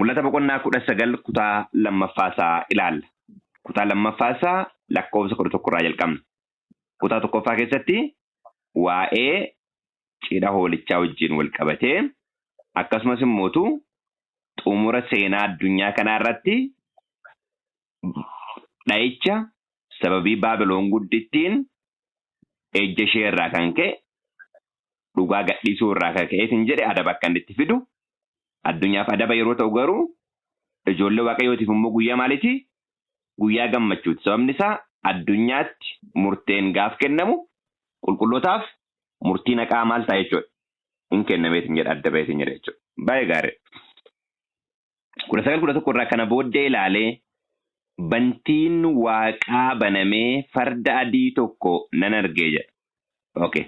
Mul'ata boqonnaa 19 kutaa lammaffaasaa ilaalla. Kutaa lammaffaasaa lakkoofsa 11 irraa jalqabna. Kutaa tokkoffaa keessatti waa'ee cidha hoolichaa wajjin wal qabatee akkasumas immootu xumura seenaa addunyaa kanaa irratti dha'icha sababii Baabiloon guddittiin ejja ishee irraa kan ka'e dhugaa gadhiisuu irraa kan ka'e sin jedhe adaba akka inni itti fidu addunyaaf adaba yeroo ta'u garuu ijoollee Waaqayyootiif immoo guyyaa maaliiti? Guyyaa gammachuuti. Sababni isaa addunyaatti murteen gaaf kennamu qulqullootaaf murtiin haqaa maal ta'a jechuudha. Hin kennameetiin jedha adda baheetiin jedha jechuudha. Baay'ee gaarii. 19:11 irraa kana booddee ilaalee bantiin waaqaa banamee farda adii tokko nan argee jedha. Okay.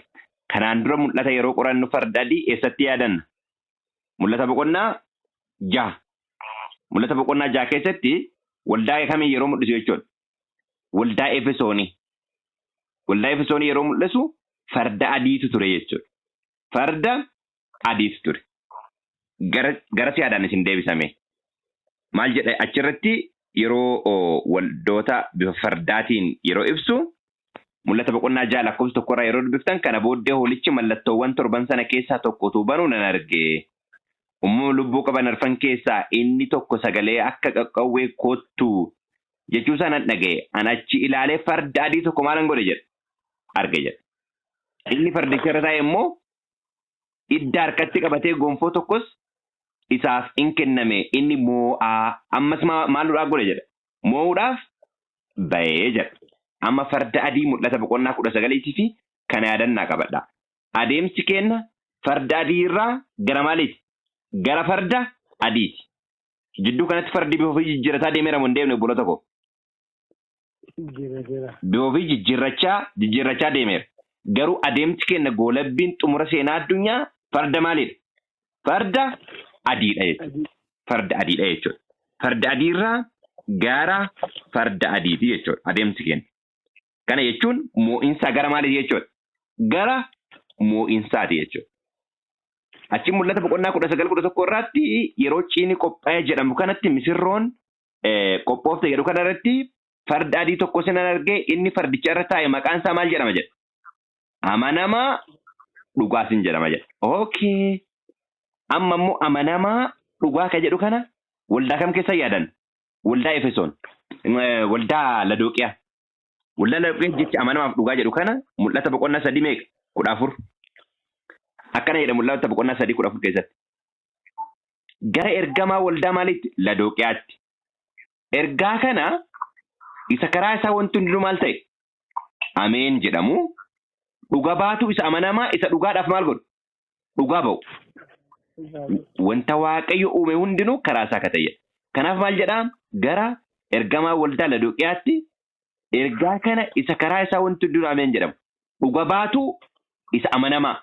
Kanaan dura mul'ata yeroo qorannu farda adii eessatti yaadanna? Mul'ata boqonnaa 6. Mul'ata boqonnaa 6 keessatti waldaa kamii yeroo mul'isu jechuudha? Waldaa Efesoonii. Waldaa Efesoonii yeroo mul'isu farda adiitu ture jechuudha. Farda adiitu ture. Gara siyaadaan isin deebisame. Maal jedha achirratti yeroo waldoota bifa fardaatiin yeroo ibsu mul'ata boqonnaa 6 lakkoofsa tokkorraa yeroo dubbiftan kana booddee hoolichi mallattoowwan torban sana keessaa tokko utuu banuu nan arge. Uumama lubbuu qaban arfan keessaa inni tokko sagalee akka qaqqawwee kottu jechuu isaa nan dhaga'e. An achi ilaalee farda adii tokko maalan godhe jedha. Arge jedha. Inni fardicha irra taa'e immoo idda harkatti qabatee gonfoo tokkos isaaf in kenname inni moo'aa ammas maaluudhaaf godhe jedha. Moo'uudhaaf ba'ee jedha. Amma farda adii mul'ata boqonnaa 19 fi kana yaadannaa qabadha. Adeemsi keenna farda adii irraa gara maaliiti? Gara farda adiiti. Jidduu kanatti fardi bifa ofii jijjiirrataa deemeera moo hin deemne obboloota koo? Jijjiirrateera. Bifa ofii jijjiirrachaa jijjiirrachaa deemeera. Garuu adeemsi keenna goolabbiin xumura seenaa addunyaa farda maaliidha? Farda adiidha jechuudha. Adii. Farda adiidha jechuudha. Farda adiirraa gara farda adiiti jechuudha adeemsi keenya. Kana jechuun moo'insaa gara maaliiti jechuudha? Gara moo'insaati jechuudha. Achi mul'ata boqonnaa 19 11 irratti yeroo ciini qophaa'e jedhamu kanatti misirroon qophoofte jedhu kana irratti farda adii tokko sinan argee inni fardicha irra taa'e maqaan isaa maal jedhama jedha. Amanamaa dhugaa sin jedhama jedha. Okay. Amma immoo amanamaa dhugaa ka jedhu kana waldaa kam keessa yaadan? Waldaa Efesoon. Waldaa Ladooqiyaa. Waldaa Ladooqiyaa jecha amanamaaf dhugaa jedhu kana mul'ata boqonnaa 3 meeqa? 14. Akkana jedha mul'ata boqonnaa 3 14 keessatti. Gara ergamaa waldaa maaliitti? Ladooqiyaatti. Ergaa kana isa karaa isaa wanti hundinuu maal ta'e? Ameen jedhamu. Dhuga baatu isa amanamaa isa dhugaadhaaf maal godhu? Dhugaa ba'u. Wanta Waaqayyo uume hundinuu karaa isaa akka ta'e. Kanaaf maal jedhaa? Gara ergamaa waldaa Ladooqiyaatti ergaa kana isa karaa isaa wanti hundinuu ameen jedhamu. Dhuga baatu isa amanamaa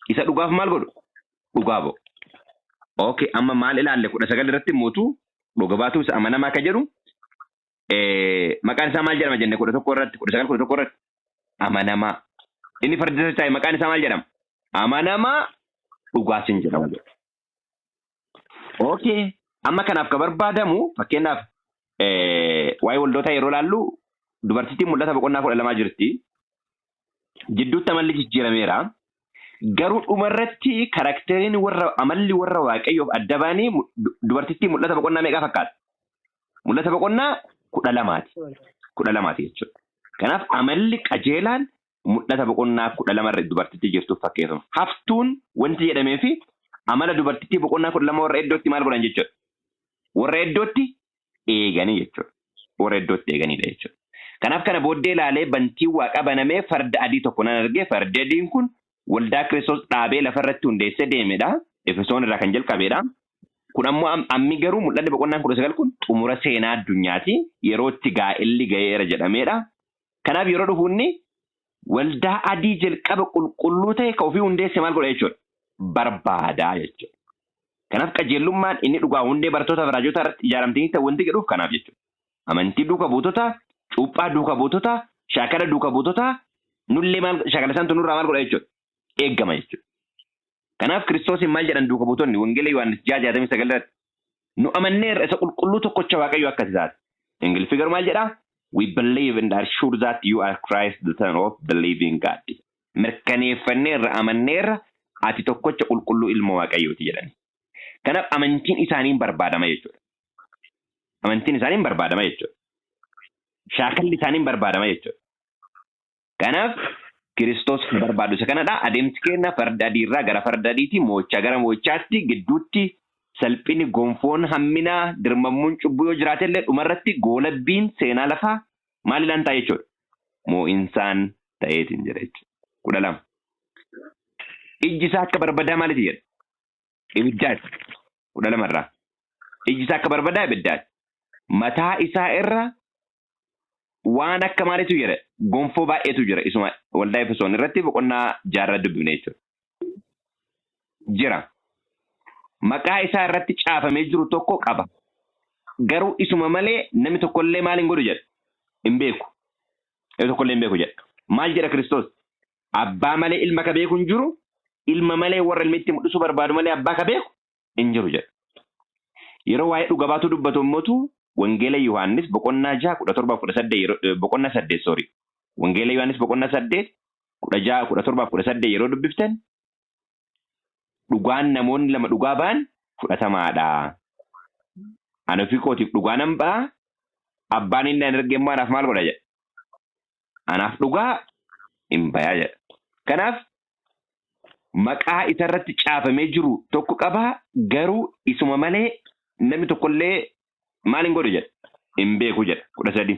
isa dhugaaf maal godhu? Dhugaa ba'u. Okay, amma maal ilaalle 19 irratti mootu dhuga baatu isa amanamaa ka jedhu maqaan isaa maal jedhama jenne 11 irratti 19 11 irratti amanamaa. Inni farda irra taa'e maqaan isaa maal jedhama? Amanamaa dhugaa sin jedhama jedha. Okay. Amma kanaaf ka barbaadamu fakkeenyaaf waa'ee waldootaa yeroo ilaallu dubartittiin mul'ata boqonnaa 12 jirti. Jidduutti amalli jijjiirameera. Garuu dhumarratti karakteriin warra amalli warra Waaqayyoof adda ba'anii dubartittii mul'ata boqonnaa meeqaa fakkaata? Mul'ata boqonnaa 12ti. 12ti jechuudha. Kanaaf amalli qajeelaan mul'ata boqonnaa 12 irra dubartittii jirtuuf fakkeeffama. Haftuun wanti jedhamee fi amala dubartittii boqonnaa 12 warra iddootti maal godhan jechuudha? Warra iddootti eeganii jechuudha. Warra iddootti eeganidha jechuudha. Kanaaf kana booddee ilaalee bantiin waaqaa banamee farda adii tokko nan argee fardi adiin kun waldaa Kiristoos dhaabee lafarratti hundeessee deemedha. Efesoon irraa kan jalqabedha. Kun ammoo ammi garuu mul'anni boqonnaan 19 kun xumura seenaa addunyaati. Yeroo itti gaa'elli ga'eera jedhameedha. Kanaaf yeroo dhufu inni waldaa adii jalqaba qulqulluu ta'e ka ofii hundeesse maal godha jechuudha? Barbaadaa jechuudha. Kanaaf qajeelummaan inni dhugaa hundee bartoota fi raajota irratti ijaaramtanii ta'u wanti jedhuuf kanaaf jechuudha. Amantii duuka buutotaa, cuuphaa duuka buutotaa, shaakala duuka buutotaa nullee maal shaakala isaantu nurraa maal godha jechuudha? Eeggama jechuudha. Kanaaf Kiristoosiin maal jedhan duuka buutonni Wangeela Yohaannis 6:69 irratti? Nu amanneerra isa qulqulluu tokkocha Waaqayyo akka taate. Ingiliffi garuu maal jedhaa? "We believe and are sure that you are Christ, the Son of the living God." Mirkaneeffanneerra, amanneerra, ati tokkocha qulqulluu ilma Waaqayyooti jedhani. Kanaaf amantiin isaaniin barbaadama jechuudha. Amantiin isaaniin barbaadama jechuudha. Shaakalli isaaniin barbaadama jechuudha. Kanaaf Kiristoos barbaadu isa kanadha. Adeemsi keenya farda adiirraa gara farda adiitti, mo'ichaa gara mo'ichaatti, gidduutti salphini, gonfoon hamminaa, dirmammuun cubbuu yoo jiraate illee, dhumarratti goolabbiin seenaa lafaa maaliidhaan ta'a jechuudha? Moo'insaan ta'eetiin jira jechuudha. 12. Ijji isaa akka barbadaa maaliiti jedha? Ibiddaati. 12rraa. Ijji isaa akka barbadaa ibiddaati. Mataa isaa irra waan akka maaliitu jira? Gonfoo baay'eetu jira. Isuma waldaa Efesoon irratti boqonnaa 6rraa dubbifne jechuudha. Jira. Maqaa isaa irratti caafamee jiru tokko qaba. Garuu isuma malee namni tokkollee maal hin godhu jedha? Hin beeku. Namni tokkollee hin beeku jedha. Maal jedha Kiristoos? Abbaa malee ilma ka beeku hin jiru. Ilma malee warra ilmi itti mul'isuu barbaadu malee abbaa ka beeku hin jiru jedha. Yeroo waa'ee dhuga baatuu dubbatu immoo, Wangeela Yohaannis boqonnaa 6 17 18 yeroo, boqonnaa 8, sorry. Wangeela Yohaannis boqonnaa 8 16 17 18 yeroo dubbiftan, dhugaan namoonni lama dhugaa ba'an fudhatamaadha. Ani ofii kootiif dhugaa nan ba'a. Abbaan inni an erge immoo anaaf maal godha jedha? Anaaf dhugaa hin bayaa jedha. Kanaaf maqaa isarratti caafamee jiru tokko qabaa, garuu isuma malee namni tokkollee maal hin godhu jedha? Hin beeku jedha. 13.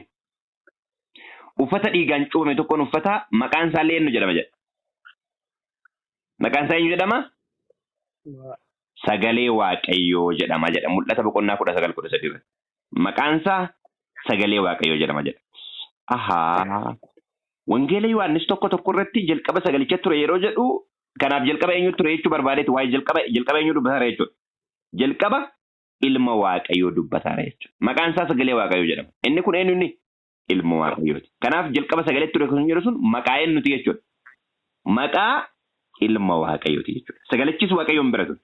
Uffata dhiigaan cuubame tokkoon uffata, maqaan isaallee eenyu jedhama jedha? Maqaan isaa eenyu jedhama? Sagalee Waaqayyoo jedhama jedha. Mul'ata boqonnaa 19 13 irratti. Maqaan isaa Sagalee Waaqayyoo jedhama jedha. Ahaa. Wangeela Yohaannis 1:1 irratti jalqaba sagalicha ture yeroo jedhu, kanaaf jalqaba eenyu ture jechuu barbaadeeti, waa'ee jalqaba eenyu dubbataara jechuudha? Jalqaba ilma Waaqayyoo dubbataara jechuudha. Maqaan isaa Sagalee Waaqayyoo jedhama. Inni kun eenyu inni? Ilma Waaqayyooti. Kanaaf jalqaba sagalee ture kan jedhu sun maqaa eenyuti jechuudha? Maqaa ilma Waaqayyooti jechuudha. Sagalichis Waaqayyoon bira ture.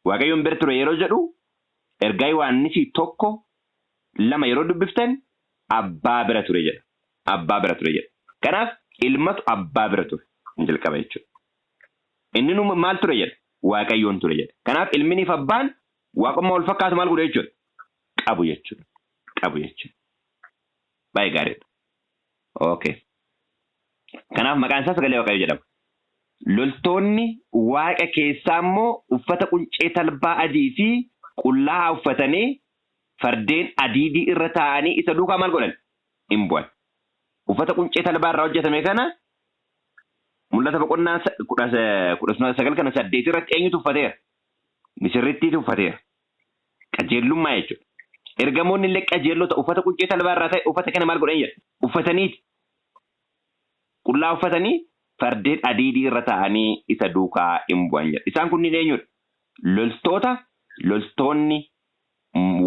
Waaqayyoon bira ture yeroo jedhu, ergaa Yohaannis 1:2 yeroo dubbiftan, abbaa bira ture jedha. Abbaa bira ture jedha. Kanaaf ilmatu abbaa bira ture jalqaba jechuudha. Inni nu maal ture jedha? Waaqayyoon ture jedha. Kanaaf ilminiif abbaan waaqummaa wal fakkaatu maal godhu jechuudha? Qabu jechuudha. Qabu jechuudha. Baay'ee gaariidha. Okay. Kanaaf maqaan isaa Sagalee Waaqayyoo jedhama. Loltoonni waaqa keessaa immoo uffata quncee talbaa adii fi qullaa uffatanii, fardeen adiidii irra taa'anii isa duukaa maal godhan? Hin bu'an. Uffata quncee talbaa irraa hojjetame kana Mul'ata boqonnaa 19 kana 8 irratti eenyutu uffateera? Misirrittiitu uffateera. Qajeellummaa jechuudha. Ergamoonni illee qajeellota uffata quncee talbaa irraa ta'e uffata kana maal godhan jedha? Uffataniiti. Qullaa uffatanii fardeen adiidii irra taa'anii isa duukaa hin bu'an jedha. Isaan kunniin eenyudha? Loltoota, loltoonni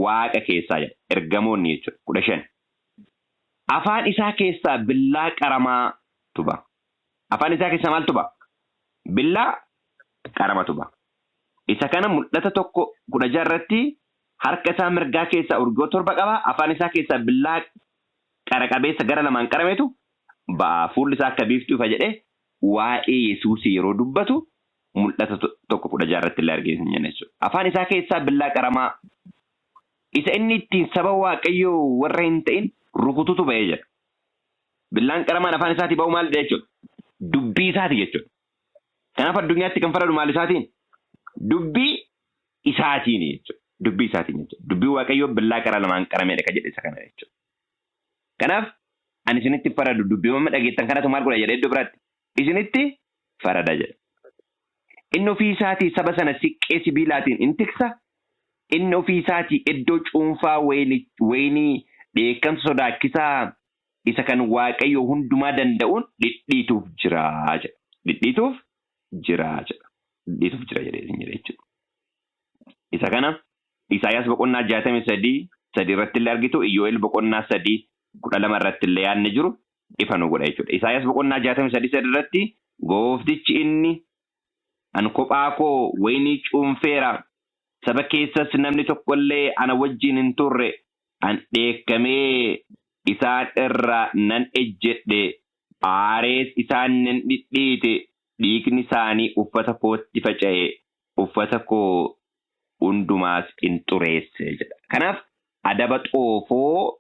waaqa keessaa jedha. Ergamoonni jechuudha. 15. Afaan isaa keessaa billaa qaramaa tuba. Afaan isaa keessaa maal tuba? Billaa qarama tuba. Isa kana Mul'ata 1:16 irratti harka isaa mirgaa keessaa urgoo 7 qaba. Afaan isaa keessaa billaa qara qabeessa gara lamaan qarametu ba'a. Fuulli isaa akka biiftuu ifa jedhee waa'ee Yesuusii yeroo dubbatu Mul'ata 1:16 irratti illee argina hin jechuudha. Afaan isaa keessaa billaa qaramaa isa inni ittiin saba Waaqayyoo warra hin ta'in rukututu ba'ee jira. Billaan qaramaan afaan isaatii ba'u maalidha jechuudha? Dubbii isaati jechuudha. Kanaaf addunyaatti kan faradu maal isaatiin? Dubbii isaatiin jechuudha. Dubbii isaatiin jechuudha. Dubbii Waaqayyoo billaa qara lamaan qarameedha kan jedhe isa kana jechuudha. Kanaaf ani isinitti faradu dubbii mamma dhageettan kanatu maal godha jedha iddoo biraatti? Isinitti farada jedha. Inni ofii isaatii saba sana siqqee sibiilaatiin in tiksa. Inni ofii isaatii iddoo cuunfaa wayinii dheekkamsa sodaachisaa isa kan Waaqayyo hundumaa danda'uun dhidhiituuf jira jedha. Dhidhiituuf jira jedha. Dhidhiituuf jira jedhee isin jedha jechuudha. Isa kana Isaayyaas boqonnaa 63:3 irratti illee argitu, Iyyoo'el boqonnaa 3:12 irratti illee yaadni jiru ifa nu godha jechuudha. Isaayyaas boqonnaa 63:3 irratti gooftichi inni an kophaa koo wayinii cuunfeera. Saba keessas namni tokko illee ana wajjin hin turre. An dheekkamee isaan irra nan ejjedhe, aarees isaan nan dhidhiite, dhiigni isaanii uffata kootti faca'e, uffata koo hundumaas in xureesse jedha. Kanaaf adaba xoofoo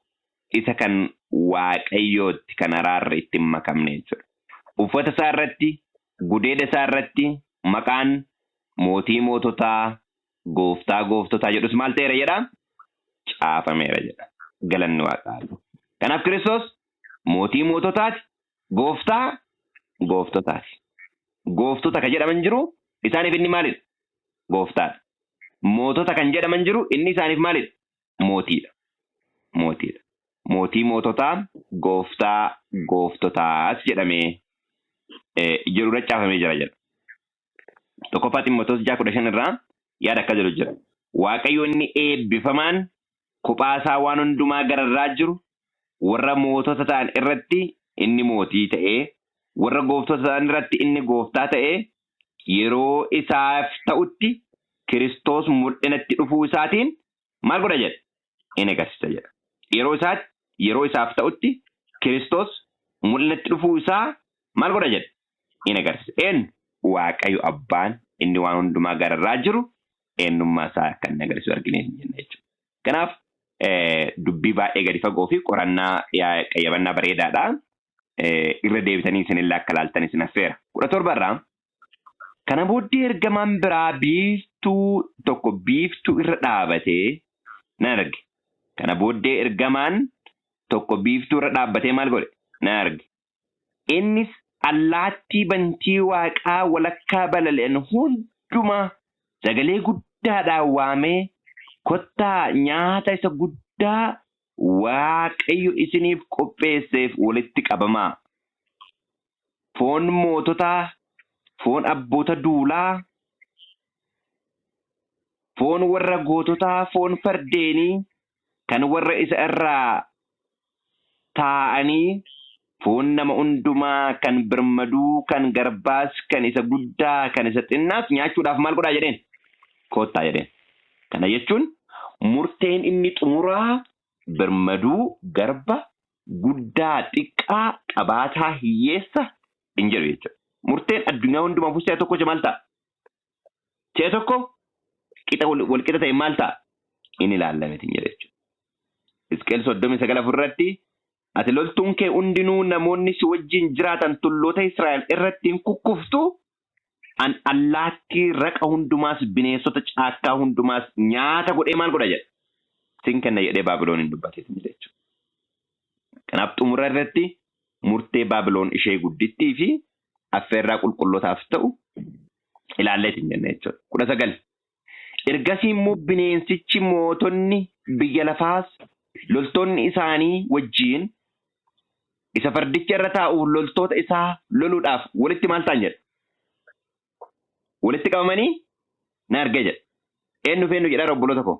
isa kan Waaqayyootti kan araarri itti hin makamne jechuudha. Uffata isaa irratti, gudeeda isaa irratti maqaan mootii moototaa, gooftaa gooftotaa jedhus maal ta'eera jedha? Caafameera jedha. Galanni Waaqaa haa ta'u. Kanaaf Kiristoos mootii moototaati, gooftaa gooftotaati. Gooftota kan jedhaman jiru isaaniif inni maalidha? Gooftaadha. Mootota kan jedhaman jiru inni isaaniif maalidha? Mootiidha. Mootiidha. Mootii moototaa, gooftaa gooftotaas jedhamee jedhu irra caafamee jira jedha. Tokkoffaa Ximootoos 6:15 irraa yaada akka jedhu jira. Waaqayyo inni eebbifamaan kophaa isaa waan hundumaa gararraa jiru warra mootota ta'an irratti inni mootii ta'ee warra gooftota ta'an irratti inni gooftaa ta'ee yeroo isaaf ta'utti Kiristoos mul'inatti dhufuu isaatiin maal godha jedha? In agarsiisa jedha. Yeroo isaatti yeroo isaaf ta'utti Kiristoos mul'inatti dhufuu isaa maal godha jedha? In agarsiisa. Eenyu? Waaqayyo Abbaan inni waan hundumaa gararraa jiru eenyummaa isaa akka inni agarsiisu arginee hin jenna jechuudha. Kanaaf dubbii baay'ee gadi fagoo fi qorannaa qayyabannaa bareedaadha. Irra deebitanii isinillee akka ilaaltan isin affeera. 17 irraa kana booddee ergamaan biraa biiftuu tokko biiftuu irra dhaabatee nan arge. Kana booddee ergamaan tokko biiftuu irra dhaabbatee maal godhe? Nan arge. Innis allaattii bantii waaqaa walakkaa balali'an hundumaa sagalee guddaadhaan waamee, Kottaa nyaata isa guddaa Waaqayyo isiniif qopheesseef walitti qabamaa. Foon moototaa, foon abboota duulaa, foon warra goototaa, foon fardeenii, kan warra isa irraa taa'anii, foon nama hundumaa, kan birmaduu, kan garbaas, kan isa guddaa, kan isa xinnaas nyaachuudhaaf maal godhaa jedheen? Koottaa jedheen. Kana jechuun murteen inni xumuraa birmaduu, garba, guddaa, xiqqaa, qabaataa, hiyyeessa hin jedhu jechuudha. Murteen addunyaa hundumaafuu si'a tokko maal ta'a? Si'a tokko qixa wal qixa ta'e maal ta'a? Inni ilaallameeti hin jedha jechuudha. Hisqeel 39:4 irratti ati loltuun kee hundinuu namoonni si wajjin jiraatan tulloota Israa'el irratti hin kukkuftu, an allaattii raqa hundumaas bineensota caakkaa hundumaas nyaata godhee maal godha jedha. Sin kenna jedhee Baabilooniin dubbateeti jedha jechuudha. Kanaaf xumura irratti murtee Baabiloon ishee guddittii fi affeerraa qulqullootaaf ta'u ilaalleeti hin jenne jechuudha. 19. Ergasii immoo bineensichi mootonni biyya lafaas loltoonni isaanii wajjin isa fardicha irra taa'uuf loltoota isaa loluudhaaf walitti maal ta'an jedha. Walitti qabamanii na argee jedha. Eenyu fi eenyu jedhaa obboloota koo?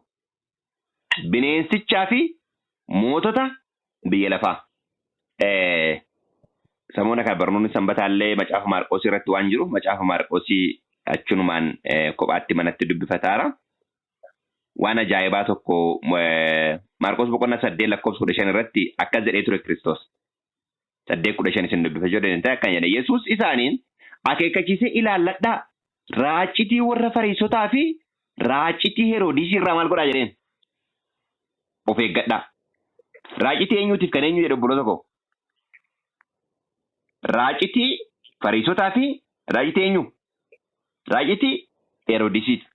Bineensichaa fi mootota biyya lafaa. Samoona kana barnoonni sanbataallee macaafa Maarqoosii irratti waan jiruuf macaafa Maarqoosii achunumaan kophaatti manatti dubbifataara. Waan ajaa'ibaa tokko Maarqoos boqonnaa 8 lakkoofsa 15 irratti akkas jedhee ture Kiristoos. 8:15 isin dubbifachuu dandeettan akkana jedhe. Yesuus isaaniin akeekkachiisee ilaalladhaa raacitii warra Fariisotaa fi raacitii Heroodisii irraa maal godhaa jedheen? Of eeggadhaa. Raacitii eenyuutiif kan eenyu jedhe obboloota koo? Raacitii Fariisotaa fi raacitii eenyu? Raacitii Heroodisiiti.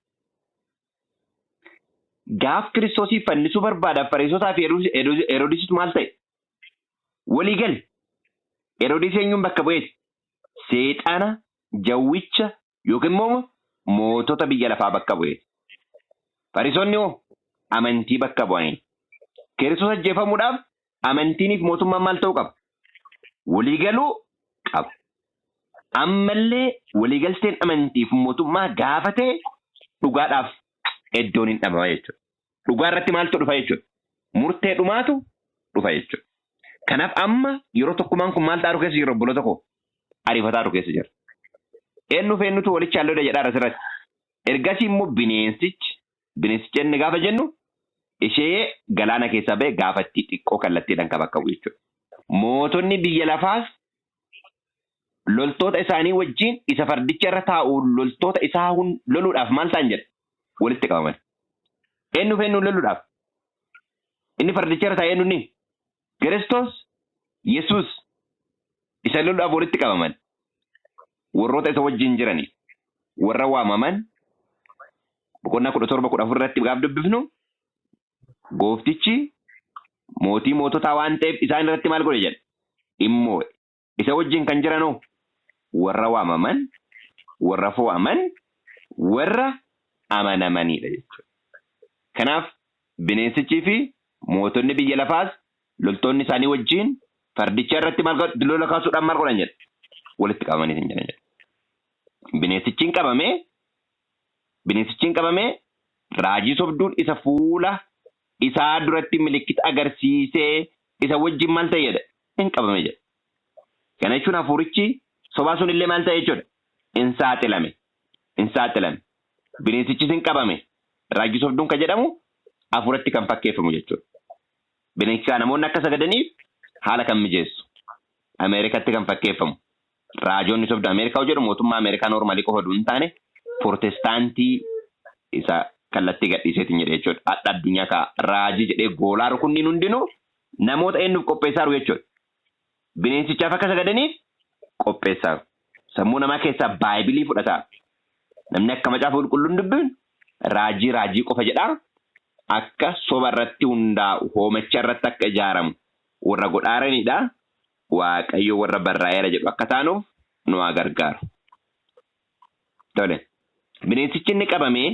Gaaf Kiristoosiif fannisuu barbaadan Fariisotaa fi Heroodisitu maal ta'e? Walii gale. Heroodis eenyuun bakka bu'eeti? Seexana, jawwicha yookiin immoo mootota biyya lafaa bakka bu'eeti. Fariisonni hoo amantii bakka bu'anii. Kiristoos ajjeefamuudhaaf amantiiniif mootummaan maal ta'uu qaba? Walii galuu qaba. Ammallee waliigalteen amantiif mootummaa gaafa ta'e dhugaadhaaf iddoon hin dhabama jechuudha. Dhugaa irratti maaltu dhufa jechuudha? Murtee dhumaatu dhufa jechuudha. Kanaaf amma yeroo tokkummaan kun maal ta'aru keessa jira obboloota koo? Ariifataaru keessa jira. Eenyuuf eenyutu walitti haalloodha jedhaa asirratti. Ergasii immoo bineensichi Bineensicha inni gaafa jennu ishee galaana keessaa ba'e gaafattii xiqqoo kallattiidhaan kan bakka bu'u jechuudha. Mootonni biyya lafaas loltoota isaanii wajjin isa fardicha irra taa'u loltoota isaa loluudhaaf maal ta'an jedha? Walitti qabaman. Eenyuuf eenyuun loluudhaaf? Inni fardicha irra taa'e eenyuun? Kiristoos Yesuus isa loluudhaaf walitti qabaman. Warroota isa wajjin jiraniif warra waamaman boqonnaa 17 14 irratti gaaf dubbifnu gooftichi mootii moototaa waan ta'eef isaan irratti maal godhe jedha? Immoo isa wajjin kan jiranoo warra waamaman, warra fo'aman, warra amanamanidha jechuudha. Kanaaf bineensichii fi mootonni biyya lafaas loltoonni isaanii wajjin fardicha irratti maal godhan? Lola kaasuudhaan maal godhan jedha? Walitti qabamanii hin jiran jedha. Bineensichi qabamee bineensichi qabamee raajii sobduun isa fuula isaa duratti milikkita agarsiisee isa wajjin maal ta'e jedha? Hin qabame jedha. Kana jechuun hafuurichi sobaa sun illee maal ta'e jechuudha? Hin saaxilame. Hin saaxilame. Bineensichis hin qabame. Raajii sobduun kan jedhamu hafuuratti kan fakkeeffamu jechuudha. Bineensicha namoonni akka sagadaniif haala kan mijeessu. Ameerikaatti kan fakkeeffamu. Raajoonni sobduu Ameerikaa jedhu mootummaa Ameerikaa normalii qofa osoo hin taane Protestaantii isa kallattii gadhiiseetiin jedhe jechuudha. Adda addunyaa kaa raajii jedhee goolaaru kunniin hundinuu namoota eenyuuf qopheessaaru jechuudha. Bineensichaaf akka sagadaniif qopheessaaru. Sammuu namaa keessaa Baayibilii fudhataa. Namni akka macaafa qulqulluun dubbifnu raajii raajii qofa jedhaa akka soba irratti hundaa'u hoomacha irratti akka ijaaramu warra godhaaranidha. Waaqayyo warra barraa'eera jedhu akka taanuuf nu haa gargaaru. Tole. Bineensichi inni qabamee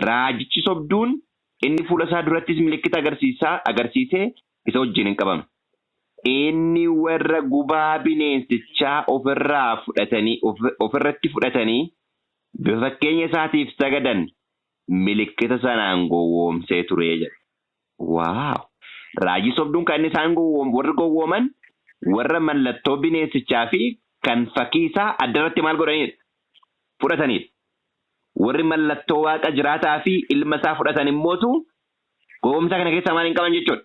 raajichi sobduun inni fuula isaa durattis milikkita agarsiisaa agarsiisee isa wajjin hin qabame. Inni warra gubaa bineensichaa ofirraa fudhatanii ofirratti fudhatanii bifa fakkeenya isaatiif sagadan milikkita sanaan gowwoomsee ture jedha. Wow! Raajii sobduun kan inni isaan warri gowwooman warra mallattoo bineensichaa fi kan fakkii isaa adda irratti maal godhanidha? Fudhatanidha. Warri mallattoo Waaqa jiraataa fi ilma isaa fudhatan immootu gowwoomsaa kana keessaa maal hin qaban jechuudha?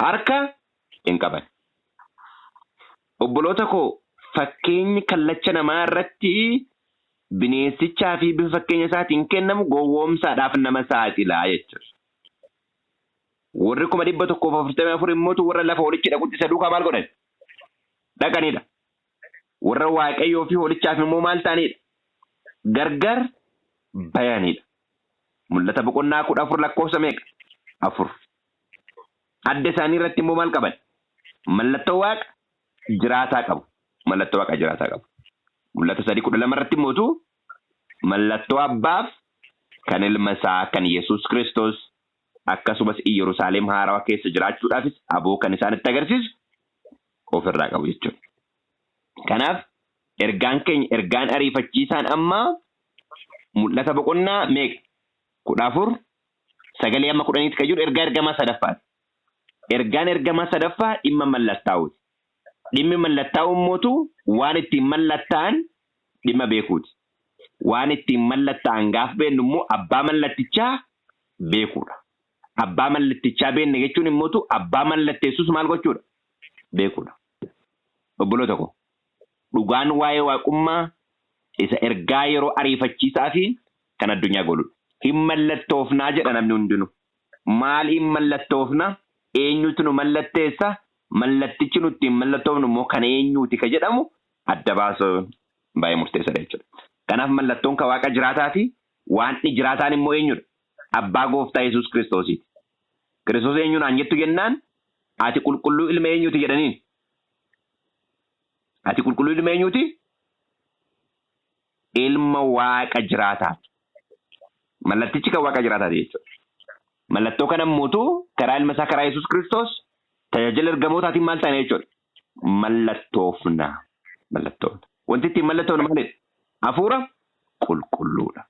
Harka hin qaban. Obboloota koo, fakkeenyi kallacha namaa irratti bineensichaa fi bifa fakkeenya isaatiin kennamu gowwoomsaadhaaf nama saaxilaa jechuudha. Warri 144,000 immootu warra lafa hoolichi dhaqutti isa duukaa maal godhan? Dhaqanidha. Warra Waaqayyoo fi hoolichaaf immoo maal ta'anidha? Gargar bayanidha. Mul'ata boqonnaa 14 lakkoofsa meeqa? 4. Adda isaanii irratti immoo maal qaban? Mallattoo Waaqa jiraataa qabu. Mallattoo Waaqa jiraataa qabu. Mul'ata 3:12 irratti immootu mallattoo Abbaaf kan ilma isaa kan Yesuus Kiristoos akkasumas Iyyerusaalem haarawaa keessa jiraachuudhaafis aboo kan isaanitti agarsiisu ofirraa qabu jechuudha. Kanaaf ergaan keenya ergaan ariifachiisaan ammaa mul'ata boqonnaa meeqa? 14 sagalee amma 10tti kan jiru ergaa ergamaa sadaffaati. Ergaan ergamaa sadaffaa dhimma mallattaa'uuti. Dhimmi mallattaa'uu immootu waan ittiin mallattaa'an dhimma beekuuti. Waan ittiin mallattaa'an gaaf beennu immoo abbaa mallattichaa beekuudha. Abbaa mallattichaa beenne jechuun immootu abbaa mallatteessus maal gochuudha? Beekuudha. Obboloota koo, dhugaan waa'ee waaqummaa isa ergaa yeroo ariifachiisaa fi kan addunyaa gooludha. Hin mallattoofnaa jedha namni hundinuu. Maaliin mallattoofna? Eenyutu nu mallatteessa? Mallattichi nuti ittiin mallattoofnu immoo kan eenyuuti ka jedhamu adda baasuun baay'ee murteessaadha jechuudha. Kanaaf mallattoon ka Waaqa jiraataati. Waaqni jiraataan immoo eenyudha? Abbaa Gooftaa Yesuus Kiristoosiiti. Kiristoos eenyu naan jettu jennaan ati qulqulluu ilma eenyuuti jedhaniin. Ati qulqulluu ilma eenyuuti? Ilma Waaqa jiraataati. Mallattichi kan Waaqa jiraataati jechuudha. Mallattoo kana immoo karaa ilma isaa karaa Yesuus Kiristoos tajaajila ergamootaatiin maal ta'an jechuudha? Mallattoofna. Mallattoofna. Wanti ittiin mallattoofnu maalidha? Hafuura qulqulluudha.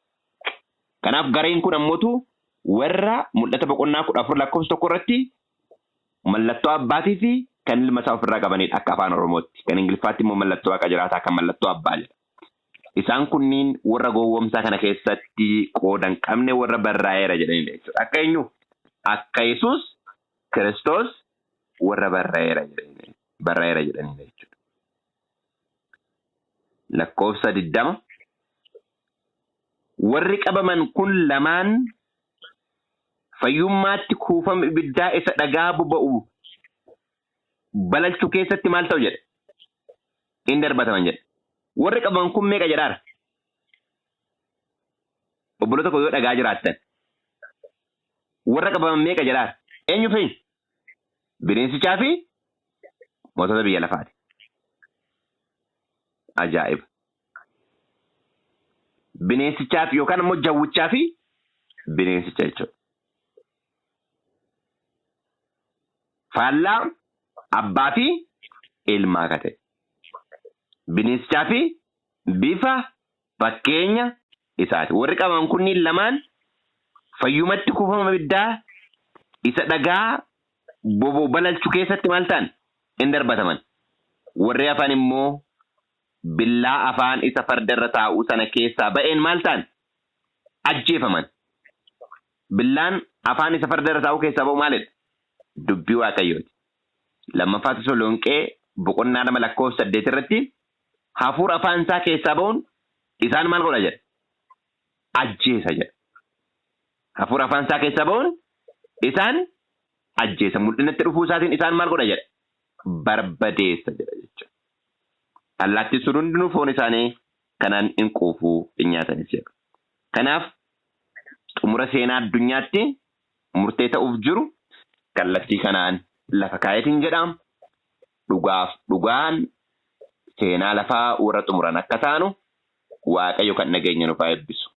Kanaaf gareen kun ammootu warra mul'ata boqonnaa 14 lakkoofsa 1 irratti mallattoo abbaatii fi kan ilma isaa ofirraa qabanidha akka afaan Oromootti. Kan Ingiliffaatti immoo mallattoo Waaqa jiraataa kan mallattoo abbaa jedha. Isaan kunniin warra gowwoomsaa kana keessatti qooda hin qabne warra barraa'eera jedhanidha jechuudha. Akka eenyu? Akka Yesuus Kiristoos warra barraa'eera jedhanidha barraa'eera jedhanidha jechuudha. Lakkoofsa 20. Warri qabaman kun lamaan fayyummaatti kuufama ibiddaa isa dhagaa boba'u balalchu keessatti maal ta'u jedhe? In darbataman jedhe. Warri qabaman kun meeqa jedhaara? Obboloota koo yoo dhagaa jiraattan. Warra qabaman meeqa jedhaara? Eenyu fi eenyu? Bineensichaa fi mootota biyya lafaati. Ajaa'iba! Bineensichaa fi yookaan immoo jawwichaa fi bineensicha jechuudha. Faallaa abbaa fi ilmaa akka ta'e. Bineensichaa fi bifa fakkeenya isaati. Warri qabaman kunniin lamaan fayyumatti kuufama ibiddaa isa dhagaa boba'u balalchu keessatti maal ta'an? In darbataman. Warri hafan immoo billaa afaan isa farda irra taa'u sana keessaa ba'een maal ta'an? Ajjeefaman. Billaan afaan isa farda irra taa'u keessaa ba'u maalidha? Dubbii Waaqayyooti. Lammaffaa Tasalonqee boqonnaa 2 lakkoofsa 8 irratti hafuura afaan isaa keessaa ba'uun isaan maal godha jedha? Ajjeesa jedha. Hafuura afaan isaa keessaa ba'uun isaan ajjeesa. Mul'inatti dhufuu isaatiin isaan maal godha jedha? Barbadeessa jedha jechuudha. Allaattiin sun hundinuu foon isaanii kanaan in quufu in nyaatanis jedha. Kanaaf xumura seenaa addunyaatti murtee ta'uuf jiru kallattii kanaan lafa kaayetiin jedha. Dhugaaf dhugaan seenaa lafaa warra xumuran akka taanu Waaqayyo kan dhageenya nuuf haa eebbisu.